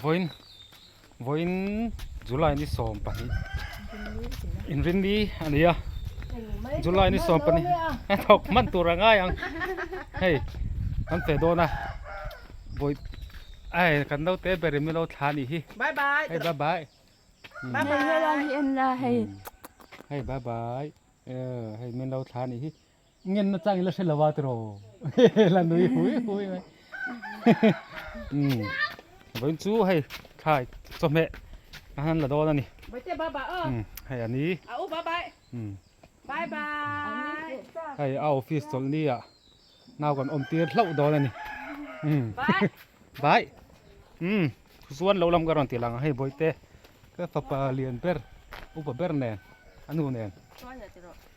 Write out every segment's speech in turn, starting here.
Vawiin vawiin July ni 12 inrinni a ni a July ni 12 thawk hman tur a ngai ang hei kan fe dawn a vawi ai kan naute ber in milo thla a nih hi Bye bye hei bye bye Bye Hei helai hi en la hei. Hei bye bye hei min lo thla a nih hi. Ngen na chang ila hre lo a tiraw la nui hui hui mai umm vawiin chu hei thlai chawhmeh a han la dawn a ni umm hei a ni umm hei a office chawlh ni ah nau kan awm tir hlauh dawn a ni umm bye umm chuan lo lam ka rawn ti lang a hei bawihte ka fapa lian ber upa ber nen a nu nen.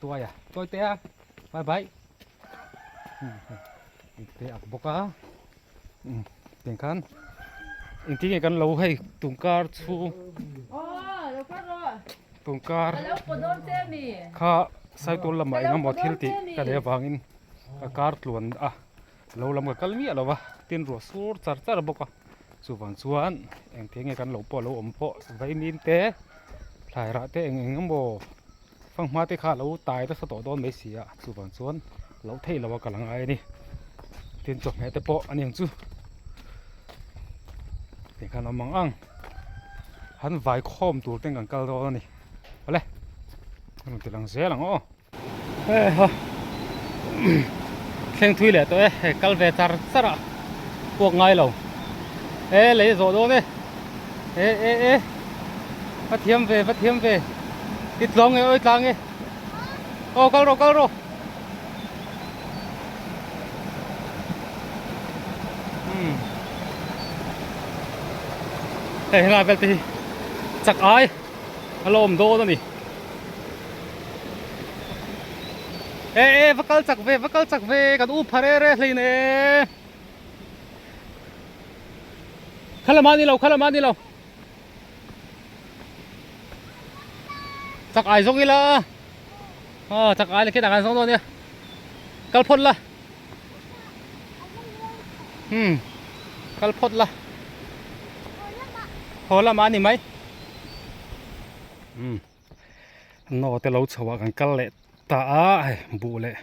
Tuai a tuai te a bye bye te ak bawk a tiang khan engtin nge kan lo hei tungkar chhung tungkar kha cycle lamah eng emaw thil tih ka nei avangin ka kar tluan a lo lam ka kal miah lo va tin ruah sur char char bawk a chuvang chuan engtin nge kan lo pawh lo awm pawh vaimim te thlai rah te eng eng emaw. Fanghma te kha a lo tai nasa tawh dawn mai si a, chuvang chuan lo theih loh a kal a ngai a ni. Tin chawhmeh te pawh a ni ang chu tikhan a awm ang ang han vai khawm tur ten kan kal dawn a ni. Awle a rawn ti lang zel ang aw. Heiha thleng thui leh tawh e, hei kal ve char char a puak ngai lo e lei zawh dawn e. E e e va thiam ve va thiam ve i tlawng e awi tlang e aw kal rawh kal rawh umm hei helai vel te hi chak ai a la awm dawn a ni e e va kal chak ve va kal chak ve kan u pha re re hlein e. Khalama ni lo khalama ni lo chak ai zawng ila aw chak ai la khian an zawng dawn nia kal phawt la hmm kal phawt la haw lamah a ni mai hmm naw te lo chho ah kan kal leh ta a hei buh leh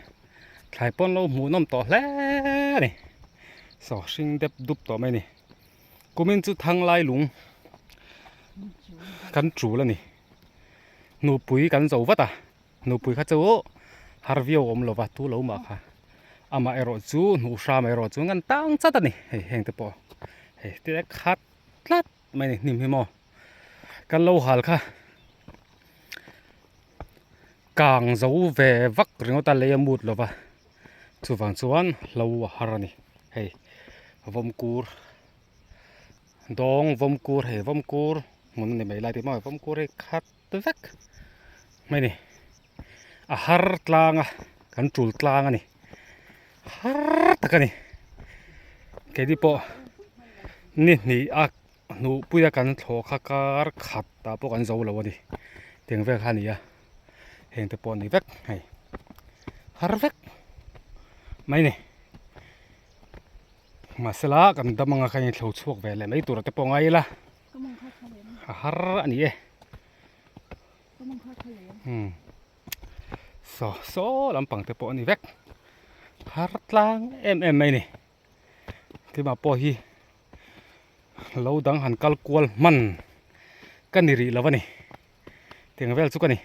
Thlai pawn lo hmuh nawm tawh hle a ni. Saw hring dep dup tawh mai a ni. Kumin chu thang lai lung kan tul a ni. Nupui kan zo vat a, nupui kha chu har viau awm lova tu lo mah kha. Amah erawh chu hnuh hram erawh chu ngan tang chat a ni. Hei heng te pawh hei te khat tlat mai a ni hnim hi maw. Kan lo hal kha. Kang zo ve vak ringawt a lei a mut lova chuvang chuan hlo a har a ni hei vawmkur dawng vawmkur hei vawmkur hmun a ni mai lai tih maw vawmkur hi khat vek mai ni a har tlang a kan tul tlang a ni har tak a ni keini pawh ni hnih a Hnuhpuia kan thlawh kha kar khat ah pawh kan zo lo a ni tiang vel kha a ni a heng te pawh a ni vek hei har vek mai ni mahsela kan dam anga kha in thlo chhuak ve leh mai tur te pawh ngai ila a har a ni e umm saw saw lampang te pawh a ni vek har tlang em em mai ni. Keimah pawh hi lo dang han kal kual hman ka ni rih lo a ni tiang vel chu ka ni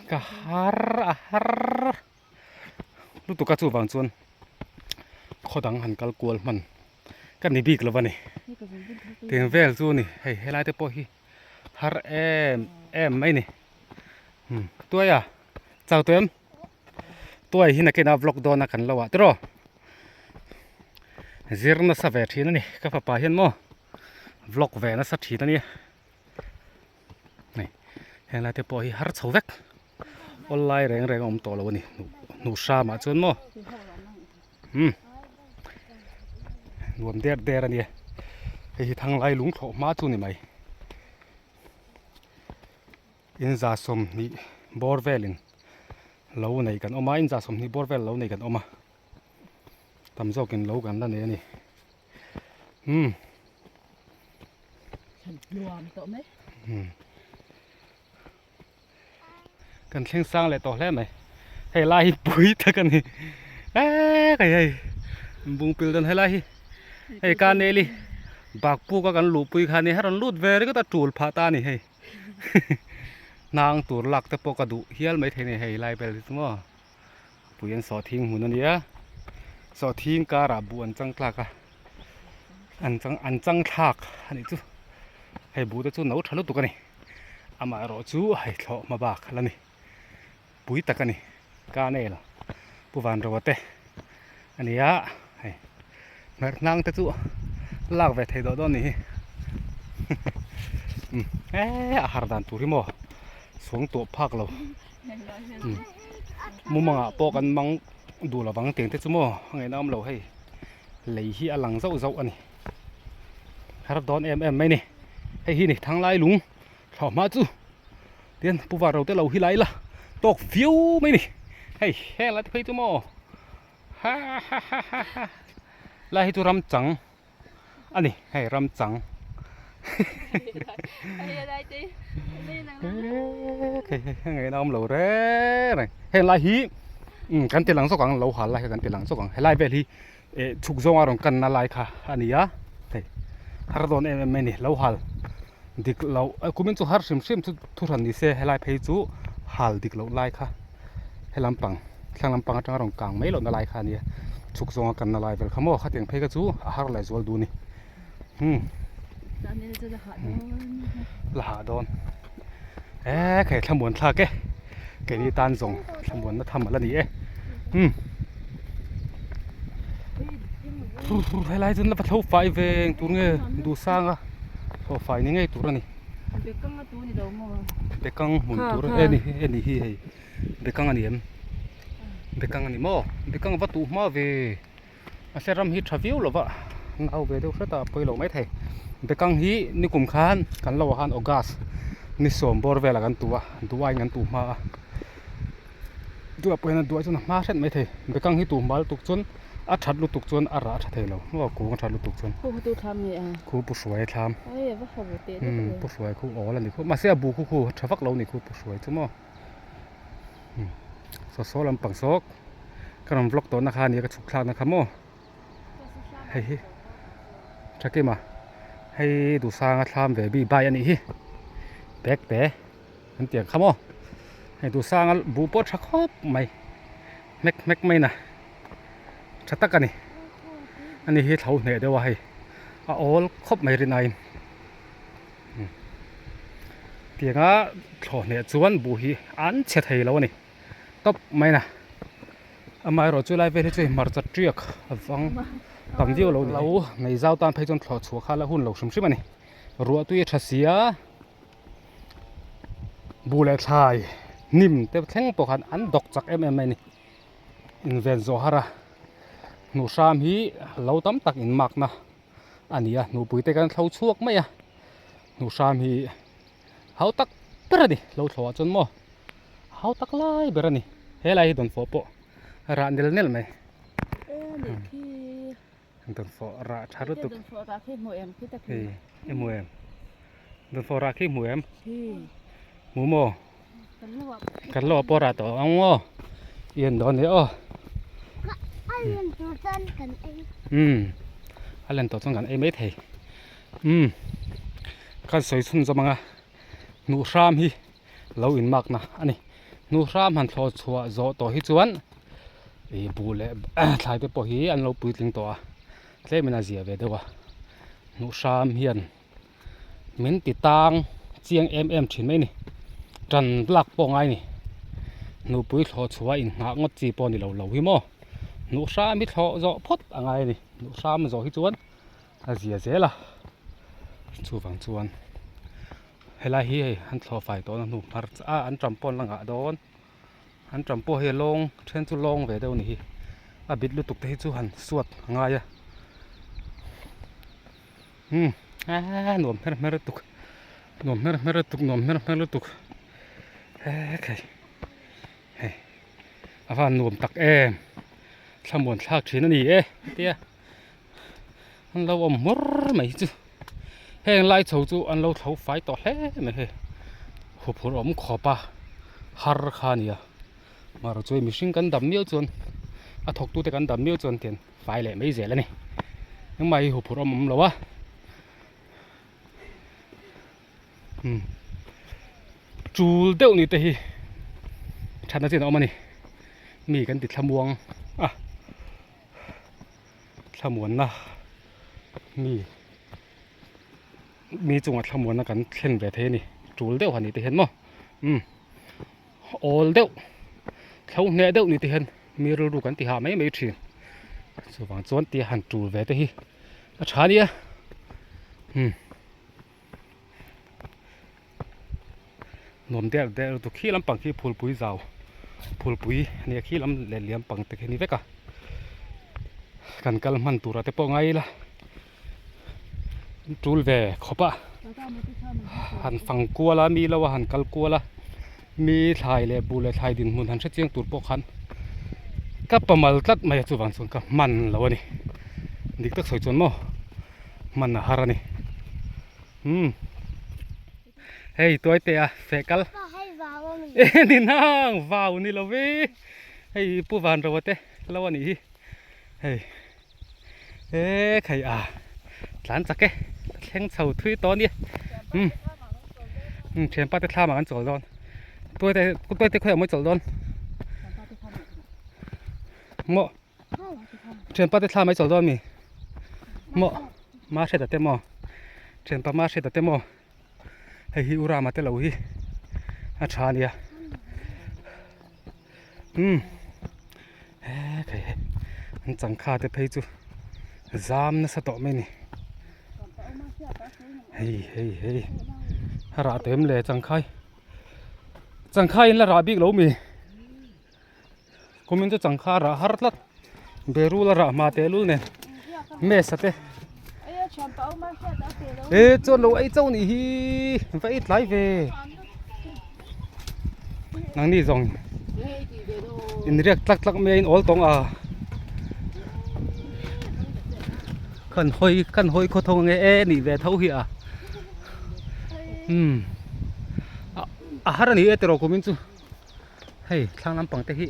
ka har a har lutuk a chuvang chuan khaw dang han kal kual hman ka ni bik lo a ni tiang vel chu a ni hei helai te pawh hi har em em mai a ni tuai a chau tawh em. Tuai hi nakinah vlog dawn a kan lo ah tiraw zir nasa ve thin a ni ka fapa hian maw vlog ve nasa thin a nia hei heng lai te pawh hi har chho vek awl lai reng reng a awm tawh lo a ni hnuh hram ah chuan maw umm nuam der der a nia hei hi thanglai lungthlawh hma chu a ni mai. Inza 20 bawr velin lo nei kan awm a inza 20 bawr vel lo nei kan awm a tam zawkin lo kan la nei a ni umm. Nuam tawh mai. Kan thleng sang leh tawh hle mai. Hei lai hi pui tak a ni. Eee hei hei bung pil dawn helai hi hei ka neli bak puk a kan luh pui kha ni a rawn lut ve ringawt a tul phah ta a ni hei. Hnang tur lak te pawh ka duh hial mai thei a ni hei lai vel hi chu maw. Pui an sawhthing hmun a nia sawhthing karah buh an chang tlak a an chang an chang thlak a nih chu hei buh te chu no tha lutuk a ni amah erawh chu hei thlawh hma bak a la ni pui tak a ni ka nel pu vanroa te a ni a hei hmerh hnang te chu lak ve thei dawh dawn a nih hi eee a har dan tur hi maw suang tawh phak lo. Mumangah pawh kan mang duh lo vang tiang te chu maw a ngaihna awm lo hei lei hi a lang zauh zauh a ni har dawn em em mai a ni hei hi ni thanglai lung thlawh hma chu tin pu var ro te lo hi lai la tawk viau mai a ni hei heng lai te phei chu maw ha ha ha ha ha lai hi chu ram chang. a ni hei ram chang hei a awm lo reng reng heng lai hi umm kan ti lang zawk ang lo hal lai kha kan ti lang zawk ang helai vel hi eh chhuk zawnga rawn kanna lai kha a ni a hei har dawn em em mai a ni lo hal dik loh kumin chu har hrim hrim chu thu hran ni se helai phei chu hal dik loh lai kha he lampang thlang lampang atanga rawn kang mai lohna lai kha a nia chhuk zawnga kanna lai vel kha maw khatiang phei kha chu a har leh zual duh a ni hmm la hah dawn e khai thlamuan thlak e keini tan zawng thlamuanna tham ala ni e hmm helai chuan la va tho fai ve eng tur nge duhsanga tho fai ni ngei tur a ni. Bekang a tu ni lo maw? Bekang hmun tur e ni e ni hi hei bekang a ni em? Bekang a ni maw? Bekang va tuh hma ve mahse ram hi tha viau lo va nau ve deuh hret a pawi lo mai thei bekang hi nikum khan kan lo ah khan august ni sawm bawr velah kan tuh a duh aiin kan tuh hma a duh ah pawh hian a duh ai chuan a hma hret mai thei bekang hi tuh hma lutuk chuan. A that lutuk chuan a rah tha thei lo maw kung a that lutuk chuan. Khu khu tu thlam nge a? Khu pu hruai thlam. Ai a va ha ve teh deuh ve. Pu hruai khu awl a ni khu mahse a bu khu khu tha vak lo ni khu pu hruai chu maw. Saw saw lampang sawk ka rawn vlog tawh na kha ania ka chhuk thlak na kha maw. Hei hi tha kim a hei duhsanga thlam ve bi bai a nih hi bag te an tiang kha maw. Hei duhsanga bu pawh tha khawp mai hmek hmek mai na. Tha tak a ni ani hi thlo hneh deuh a hei a awl khawp mai rin aiin tianga thlawh hneh chuan buh hi an chhe thei lo a ni tawp mai na amaherawh chu lai vel hi chu hei hmarcha tiak a vang tam viau lo a ni lo nei zau tan phei chuan thlawh chhuah kha la hun lo hrim hrim a ni ruah tui a tha si a. Buh leh thlai hnim te thleng pawh khan an dawk chak em em mai a ni. Inven zawh har a hnuhhram hi lo tam tak in makna a ni a hnuhpui te kan thlo chhuak mai a hnuhhram hi hau tak ber a ni lo thlawh ah chuan maw hau tak lai ber a ni helai hi dawnfawh pawh a rah nel nel mai. Dawnfawh rah tha lutuk. Dawnfawh rah khi hmu em khi ta khi. Hei i hmu em? Dawnfawh rah khi hmu em? Hmu maw? Kan lo ah pawh rah tawh ang maw? I en dawn nia aw. A len tur chuan kan ei. Umm a len tawh chuan kan ei mai thei. Umm kan sawi chhun zawm ang a hnuhhram hi lo inmakna a ni. Hnuhhram han thlawh chhuah zawh tawh hi chuan ih buh leh thlai te pawh hi an lo puitling tawh a tlemin a zia ve deuh a hnuhhram hian min ti tang chiang em em thin mai a ni tan lak pawh ngai a ni hnupui thlawh chhuah a inngah ngawt chi pawh a ni lo lo hi maw hnuhhram hi thlawh zawh phawt a ngai a ni hnuhhram zawh hi chuan a zia zel a chuvang chuan. Helai hi hei an thlawh fai tawh na hnu hmar a an ṭam pawh an la ngah dawn an ṭam pawh hi a lawng then chu lawng ve deuh a ni hi a bit lutuk te hi chu han suat a ngai a umm aaa nuam hmer hmer lutuk nuam hmer hmer lutuk nuam hmer hmer lutuk hekhei hei a van nuam tak em thlamuan thlak thin a ni e tia an lo awm hmur mai hi chu. Heng lai chho chu an lo thlo fai tawh hle mai hei huphurh awm khawp a har kha a ni a mahro chu hei mihring kan dam miau chuan a thawk tute kan dam miau chuan tian fai leh mai zel a ni engmah hi huphurh awm awm lo a umm tul deuh ni te hi thatna chin a awm a ni mi kan ti thlamuang a. Thlamuanna mi mi chungah thlamuanna kan thlen ve thei a ni tul deuh han ni te hian maw umm awl deuh thlo hneh deuh ni te hian mi rilru kan ti hah mai mai thin chuvang chuan tia han tul ve te hi a tha ania umm nuam der der lutuk khi lampang khi phulpui zau phulpui a nia khi lam leh liam pang te khi a ni vek a kan kal hman turah te pawh ngai ila tul ve khawp a han fang kual a mi lo a han kal kual a mi thlai leh buh leh thlai dinhmun han hre chiang tur pawh khan ka pamal tlat mai a chuvang chuan ka hman lo a ni dik tak sawi chuan maw hman a har a ni umm hei tuai teh a feh kal e ni nang vau ni lo ve hei pu van ro te lo a nih hi hei e khai a tlan chak e thleng chho thui tawh a nia umm umm thianpa te thlam ah kan chawl dawn tuai te tuai te khawiah maw i chawlh dawn maw. Thianpa te thla mai chawl dawn mi maw ma hriat ate maw thianpa ma hriat ate maw hei hi u rama te lo hi a tha ania umm he thei he an changkha te phei chu zam nasa tawh mai a ni hei hei hei a rah tawh em le changkhai changkhai in la rah bik lo mi. Kumin chu changkha a rah har tlat berul a rah hma teh lul nen mesa te e chuan lo ei chauh nih hi va ei tlai ve nangni zawng inriak tlak tlak mai a in awl tawng a kan hawi kan hawi khaw tho nge e nih ve tho hi a umm a har a ni e tiraw kumin chu. Hei thlang lampang te hi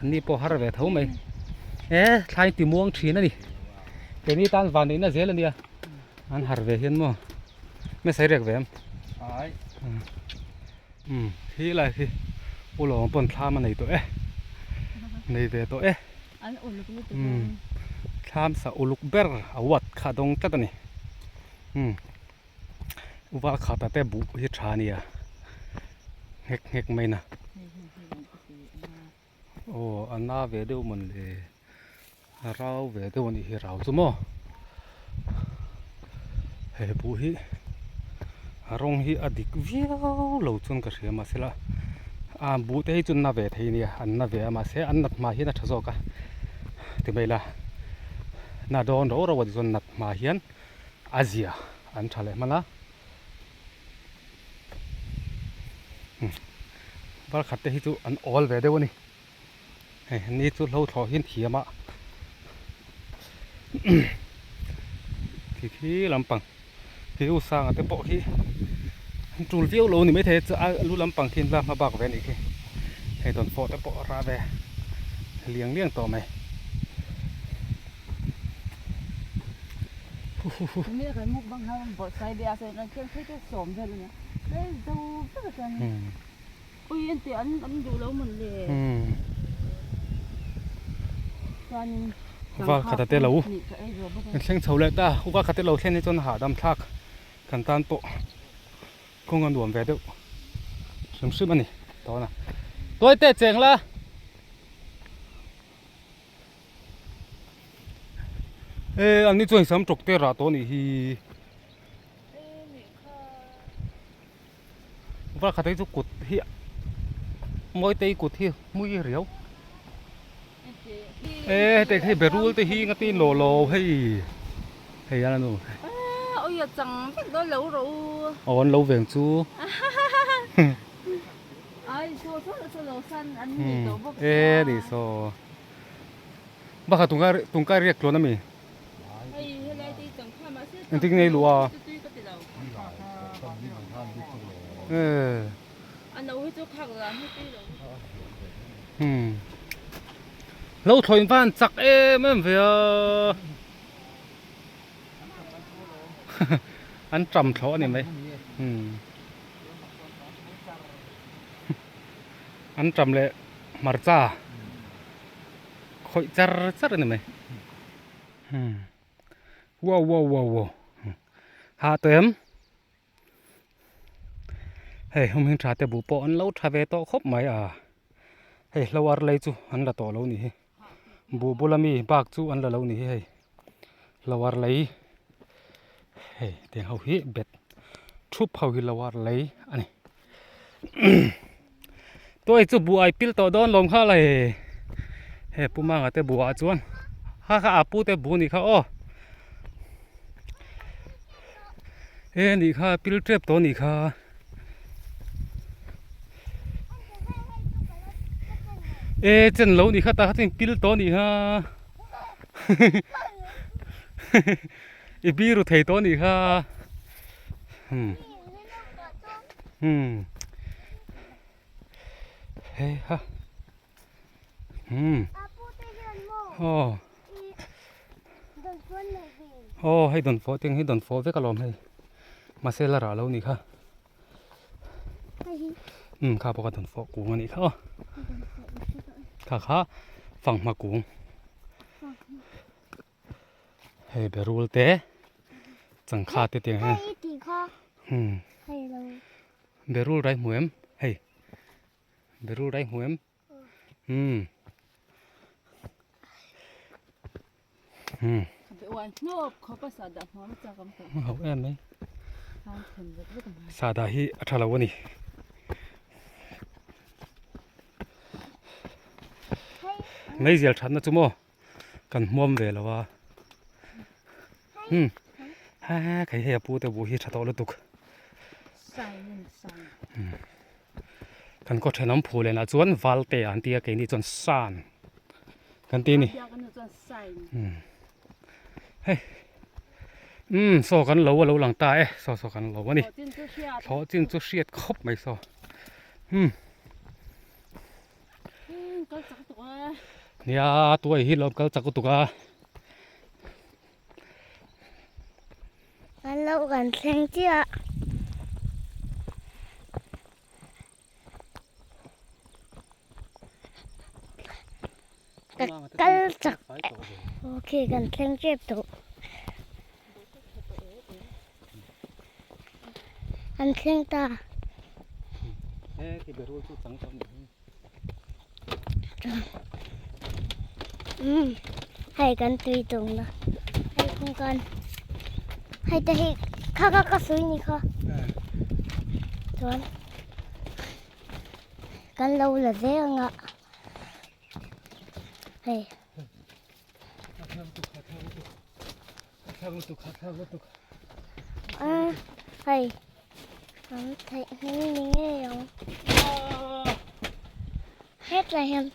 an ni pawh har ve tho mai e thlai ti muang thin a ni keini tan van neihna zel a nia an har ve hian maw hmasa riak ve em umm khi lai khi u lawng pawn thlam a nei tawh e nei ve tawh e umm thlam sa uluk ber a wat kha a dawng tlat a ni umm. Uva khata te buh hi tha a nia nghek nghek mai na aw a na ve deuh mawn le a rau ve deuh a nih hi rau chu maw he buh hi a rawng hi a dik viau lo chuan ka hria mahsela a buh te hi chu na ve thei a nia an na ve a mahse an nat hma hian a tha zawk a ti mai la na dawn rau rau a ti chuan nat hma hian. A zia an tha leh hman a bar khat te hi chu an awl ve deuh a ni hei ni chu hlo thlawh hi an thiam a khi khi lampang khi u sanga te pawh khi an tul viau lo a ni maithei a lu lampang khi an la hma bak ve a nih khi hei dawnfawh te pawh a rah ve liang liang tawh mai. Val khat a te lo kan thleng chho leh ta val khat te lo thlen hi chuan hahdam thlak kan tan pawh kawng a nuam ve deuh hrim hrim a ni tawna tuai te cheng la. E an ni chuan sam tawk te rah tawh a nih hi var khat hi chu kut hi mawitei kut hi hmui riau e heti hei berul te hi nga tin lawh lo hei hei a nu aw an lo veng chu. E ni saw bakah tungkai tungkai riak tluan ami engtin nge i luh a. Lo thlawin va han chak em em ve a. An ṭam thlawh a ni mai. An ṭam leh hmarcha khawih char char a ni mai. Wow wow wow wow ha tawh em hei hum hing tha te buh pawh an lo tha ve tawh khawp mai a hei hlo ar lei chu an la tawh lo ni hi buh bula mi bak chu an la lo ni hi hei hlo ar lei hei tiang ho hi bet thup ho hi lo ar lei a ni tuai chu buh ai pil tawh dawn lawm kha le he pu manga te buh ah chuan kha kha a pu te buh ni kha aw e nih kha pil tep tawh nih kha e chen lo nih kha tah kha chuan pil tawh nih kha i biru thei tawh nih kha hmm. Hmm. Hei ha. Hmm. Oh. Oh, hei don fo ting hi don fo vek alawm hei. Mahse la rah lo ni kha. Hmm, kha pawh kha don fo kung ani kha aw. Kha kha fanghma kung. Hei berul te changkha te tiang hian hmm berul rai hmu em hei berul rai hmu em hmm hmm ho em mai sahdah hi a tha lo a ni. Meizial thatna chu maw. Kan hmuam ve lo a hmm ha khai hei a pu te buh hi tha tawh lutuk kan khaw thenawm phu len ah chuan valte an tia keini chuan san kan ti a ni hei umm saw kan lo a lo lang ta e saw saw kan lo a ni thlawh chin chu hriat khawp mai saw umm. Nia tuai hi lawm kal chak lutuk a. Kan lo kan thleng chiah. Ka kal chak okay kan thleng tep tawh. An thleng ta. Umm hei kan tui tung la hei kawng kan hei te hi kha kha ka sawi ni kha chuan kan lo la zel ang a hei. Hei an theih hming ni ngei ang hetlai hian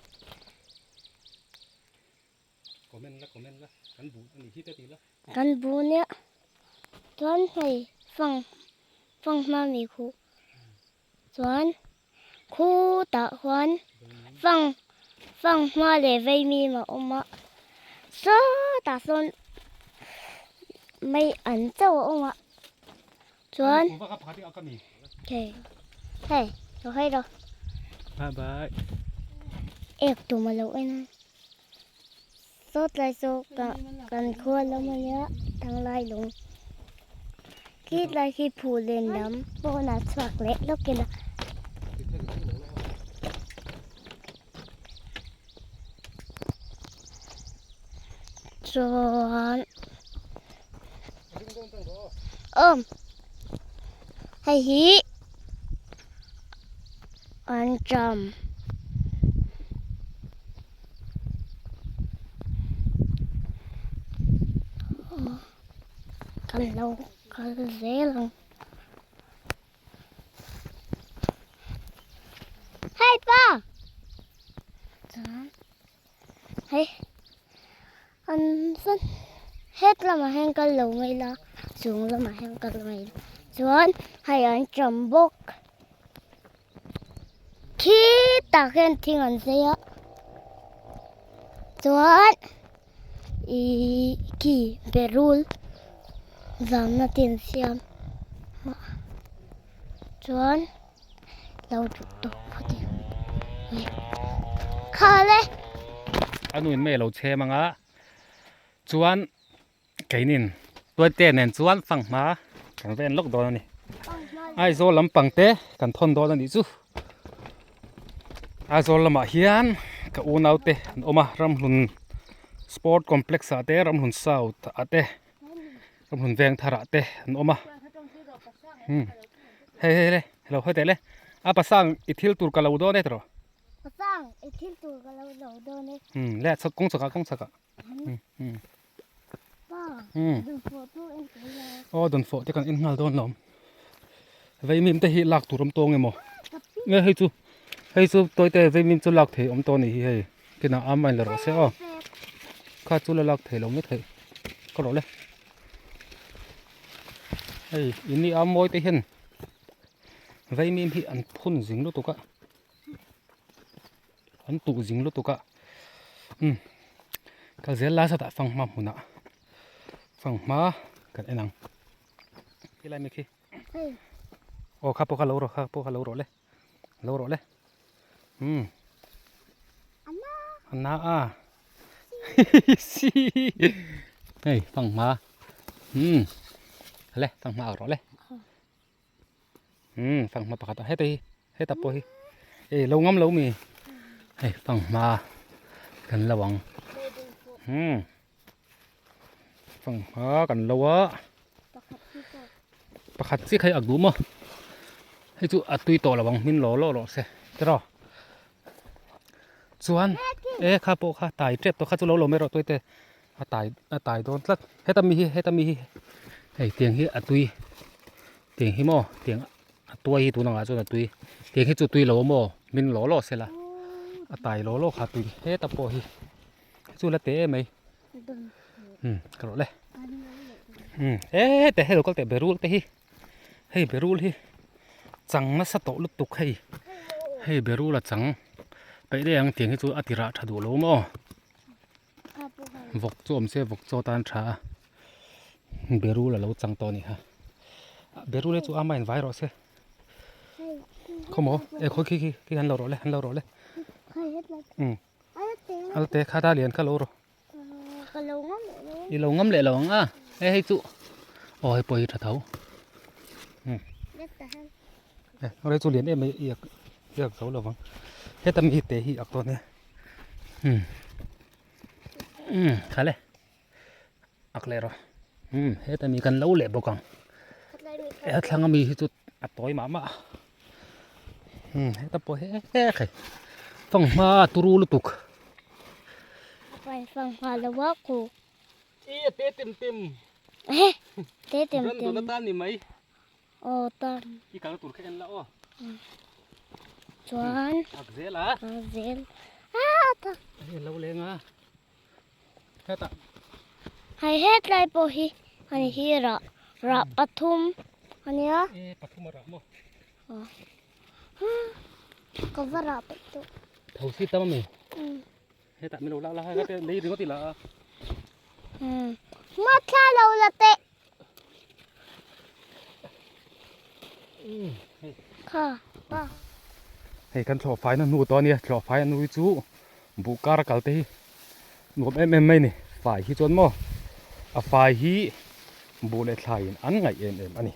kan bu nia chuan hei fang fanghma mi khuh chuan Khutah khuan fang fanghma leh veimim a awm a, sawtah sawn mei an chauh a awm a, chuan hei hei lo hei lo ek tum a lo en a, sawtlai saw kan khua lam a nia thanglai lung khitlai khi phuh len lam pawnah chhuak leh lawk ila. Chuan awm hei hi an ṭam. Kan lo kal zel ang. Hei pa! Chuan hei an sawn het lamah hian kal lo mai ila chung lamah hian kal mai ila. Chuan hei an ṭam bawk. Khitah khian thing an zai a. Chuan ihh khi berul zamna te an siam a. Chuan lo duh tawh phawt i kha le. A nuin mai a lo chhem ang a chuan keinin tuaite nen chuan fanghma kan va en lawk dawn a ni Aizawl lampang te kan thawn dawn a nih chu Aizawl lamah hian ka unau te an awm a ramhlun sport complex ah te ramhlun south ah te ramhlun veng thar ah te an awm a hei hei le lo hawi teh le a pasang i thil tur ka lo dawn e tiraw pasang i thil tur ka lo lo dawn e le chhak kawng chhakah kawng chhakah. Aw dawnfawh te kan en nghal dawn lawm vaimim te hi lak tur awm tawng emaw nge hei chu hei chu tawi te vaimim chu lak thei awm tawh a nih hi hei kinah am a in la rawh se aw kha chu la lak thei lo mai thei ka rawh le hei in ni a mawi te hian vaimim hi an phun zing lutuk a. An tuh zing lutuk a umm kal zel lai sawtah fanghma hmunah fanghma kan en ang helai mi khi aw kha pawh kha lo rawh kha pawh kha lo rawh le lo rawh le umm a na a si hei fanghma umm le fanghma ak rawh le. Umm fanghma pakhat a heta hi heta pawh hi ei lo ngam lo mi hei fanghma kan lo ang umm fanghma kan lo a pakhat chiah kha hi a duh maw hei chu a tui tawh lo ang hmin law law rawh se tiraw chuan e kha pawh kha tai tep tawh kha chu lo lo mai rawh tuaite a tai a tai dawn tlat heta mi hi heta mi hi hei tiang hi a tui tiang hi maw tiang a tuai hi tun angah chuan a tui tiang hi chu tui lo maw min law law sela a tai law law kha tui heta pawh hi chu la te em mai umm ka rawh le umm e heta hei lo kal teh berul te hi hei berul hi chang nasa tawh lutuk hei hei berul a chang peih daih ang tiang hi chu a ti rah tha duh lo maw. Vawk chu awm se vawk chaw tan tha a berul a lo chang tawh a ni kha berul hi chu ama in vai rawh se khawmaw e khawi khi khi khi han lo rawh le han lo rawh le um alte kha ta lian kha lo rawh i lo ngam leh lo ang a he hei chu aw hei pawh hi tha tho um e hei chu lian em mai i i ak zo lo vang heta mi te hi ak dawn e. Um um kha le ak leh rawh um heta mi kan lo leh bawk ang he thlang ami hi chu a tawi mah mah um heta pawh hi hei fanghma turu lutuk fanghma lo a ku e te tem tem te tem tem ran dun atan ni mai Aw tan. I kal tur kha en la aw. Chuan. Ak zel a. Ak zel. Ah ta. Hei lo leng a. Heta. Hei hetlai pawh hi ani hi rah rah pathum ania. E pathum a rah maw. Ka va rah paih tawh. Tho si tam ami. Hetah min lo lak la hai te lei ringawt i la a. Ma thla lo la teh. Kha pa. Hei kan thlawh fai na hnu tawh ania thlawh fai a nu hi chu buh kar a kal te hi nuam em em mai ni fai hi chuan maw a fai hi buh leh thlai in an ngaih em em a ni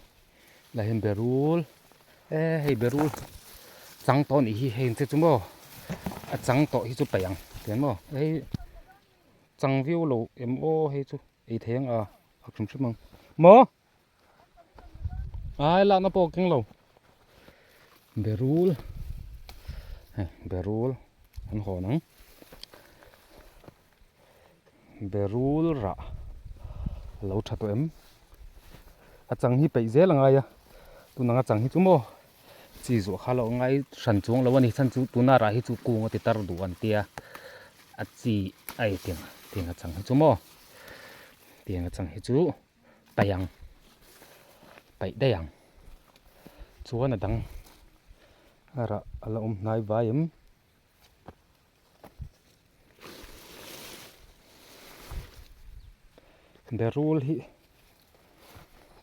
la hian berul e hei berul chang tawh anih hi hei che chu maw a chang tawh hi chu paih ang tiang maw hei chang viau lo em aw hei chu. Ei thei ang a a hrim hrim ang maw ai lakna pawh a keng lo berul hei berul an hawn ang berul rah a lo tha tawh em a chang hi peih zel a ngai a tun anga chang hi chu maw chi zuah kha lo ngai hran chuang lo a ni chhan chu tuna rah hi chu kung a ti tar duh an tia a chi a ei tiang tiang a chang hi chu maw tiang a chang hi chu paih ang paih daih ang. Chuan a dang a rah a la awm hnai vai em. Berul hi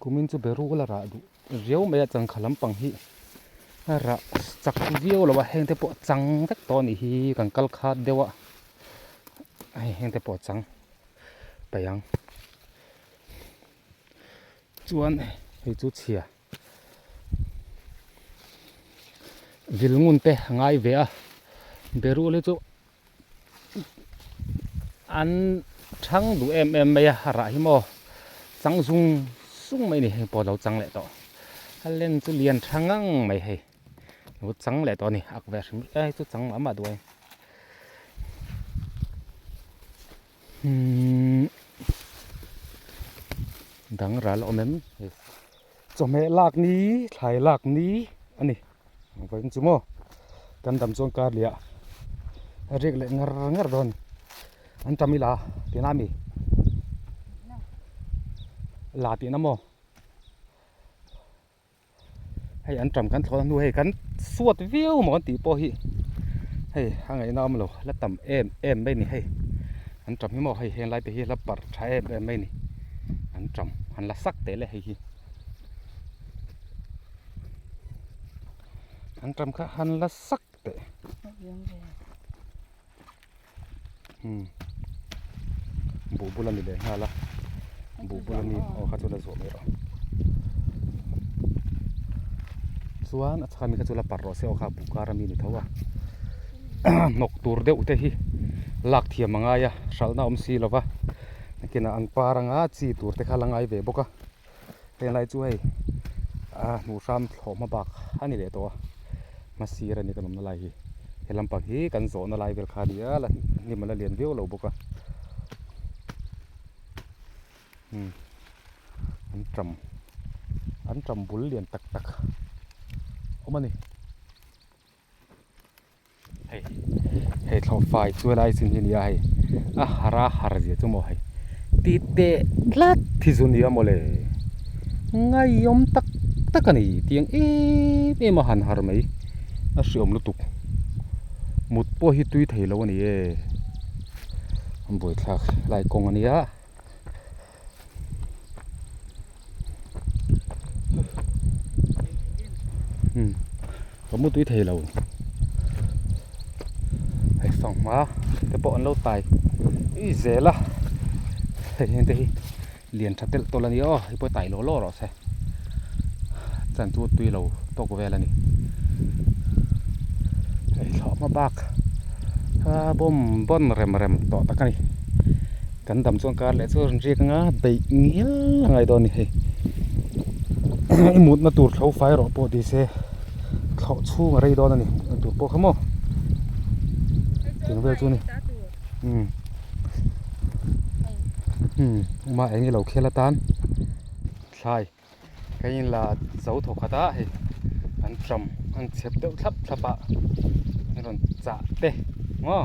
kumin chu berul a rah duh riau mai a changkha lampang hi a rah chak viau lo a heng te pawh a chang vek tawh a nih hi kan kal khat deuh a hei heng te pawh a chang paih ang chuan hei chu chhia. Vil ngun te a ngai ve a berul hi chu an thang duh em em mai a a rah hi maw chang zung zung mai a ni heng pawh a lo chang leh tawh a len chu lian tha ngang mai hei lo chang leh tawh a ni ak ve hrim e hei chu chang mah mah duai umm dang ral a awm em hei. Chawhmeh lak ni, thlai lak ni a ni. Vawiin chu maw kan dam chuan kar liah a riak leh ngar ngar dawn an tam ila tihna a mi la tihna maw hei an tam kan thlawh na hnu hei kan suat viau maw an tih pawh hi hei a ngaihna awm lo la tam em em mai a ni hei an tam hi maw hei heng lai te hi la parh tha em em mai a ni an tam han la sak teh le hei hi an tam kha han la sak teh umm buh bul a ni leh nghal a buh bul a ni aw kha chu la zuah mai rawh chuan a chhak ami kha chu la parh rawh se aw kha buh kar ami ni tho a hnawk tur deuh te hi lak thiam a ngai a hralhna awm si lo va nakinah an par anga chi tur te kha la ngai ve bawk a heng lai chu hei a hmuh hram thlawh hma bak a ni leh tawh a hmasir a ni kan awmna lai hi he lampang hi kan zawhna lai vel kha a ni a la hnim a la lian viau lo bawk a umm an tam an tam bul lian tak tak awm a ni. Hei hei thlawh fai chu helai chin hi a ni a hei a har a har zia chu maw hei ti teh tlat hi zu nia mawle ngaiawm tak tak a ni tiang em em a han har mai a hreawm lutuk mut pawh hi tui thei lo a ni e an buaithlak lai kawng a nia. Ka mu tui thei lo hei fanghma te pawh an lo tai ui zel a hei heng te hi lian tha telh tawlh a ni aw hei pawh tai law law rawh se chan chu tui lo tawk vel a ni hei thlawhhma bak a bawm bawn rem rem tawh tak a ni. Kan dam chuan kar leh chu a rawn riak anga beih ngial a ngai dawn a ni hei i mutna tur thlo fai rawh pawh ti se thlawh chhung a rei dawn a ni mutna tur pawh kha maw tiang vel chu a ni umm umm uma eng i lo khel atan thlai. Ka in la zo thaw khat a hei an tram an chep deuh thlap thlap a an rawn chah te maw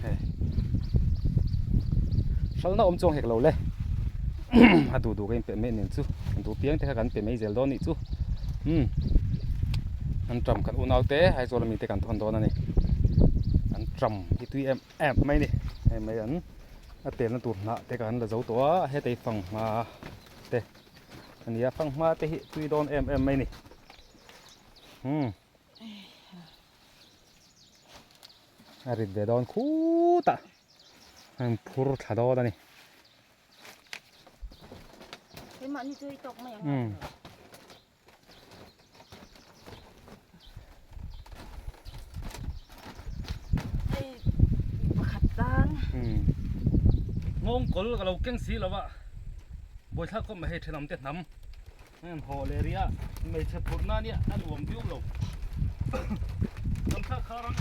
hei hralhna awm chuang hek lo le a duh duh ka in pe mai nen chu an duh piang te kha kan pe mai zel dawn anih chu umm an tram kan unau te Aizawl ami te kan thawn dawn a ni an tram hi tui em em mai a ni hei mai an a telna tur hnah te kha an la zo tawh a heta hi fanghma. te a ni a fanghma te hi tui dawn em em mai a ni umm a rit ve dawn khutah a in phur thla dawn a ni umm. Nghawngkawl ka lo keng si lo a buaithlak khawp mai hei thenawm te hnam an haw leh rih a hmeichhe phurh na nia a nuam viau lo hnam thlak khar ang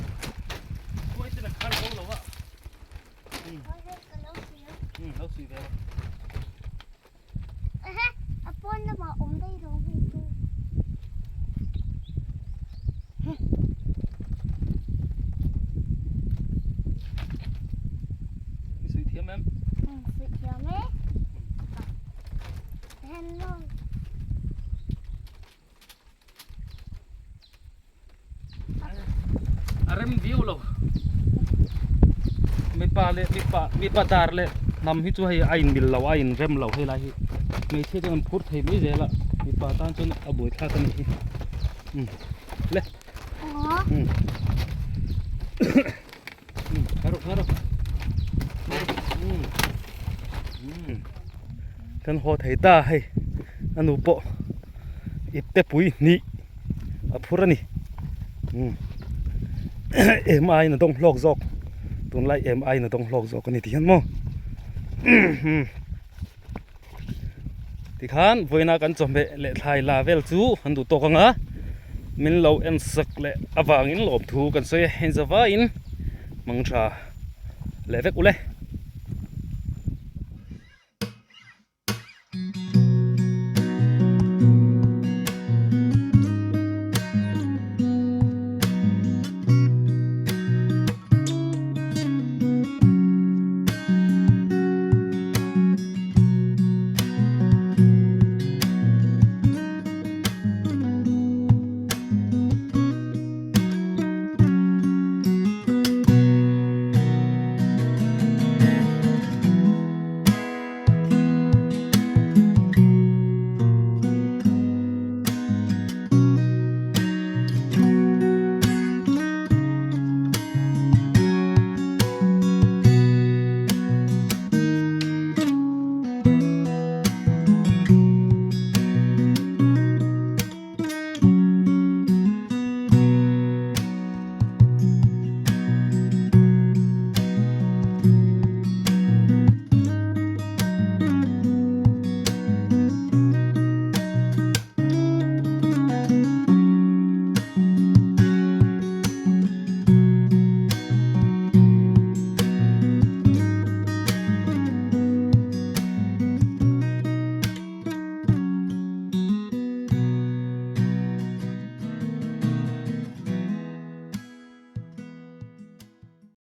khuai ten a khar zo lo a umm lo suih ve rawh. A pawn lamah awm daih lo hei chu. I suih thiam em? Suih thiam e. Hello. rem viau lo mipa leh mipa mipa dar leh hnam hi chu hei a in mil lo a in rem lo helai hi hmeichhia chuan an phur thei mai zel a mipa tan chuan a buaithlak a nih hi umm le umm umm thar rawh thar rawh umm umm kan haw thei ta hei a nu pawh ipte pui hnih a phur a ni umm em aiin a dawng hlawk zawk tunlai em aiin a dawng hlawk zawk a ni tih hian maw umm tikhan vawiina kan chawhmeh leh thlai la vel chu an duh tawk ang a min lo en sak leh avangin lawmthu kan sawi a heng zavaiin mang tha leh vek ule.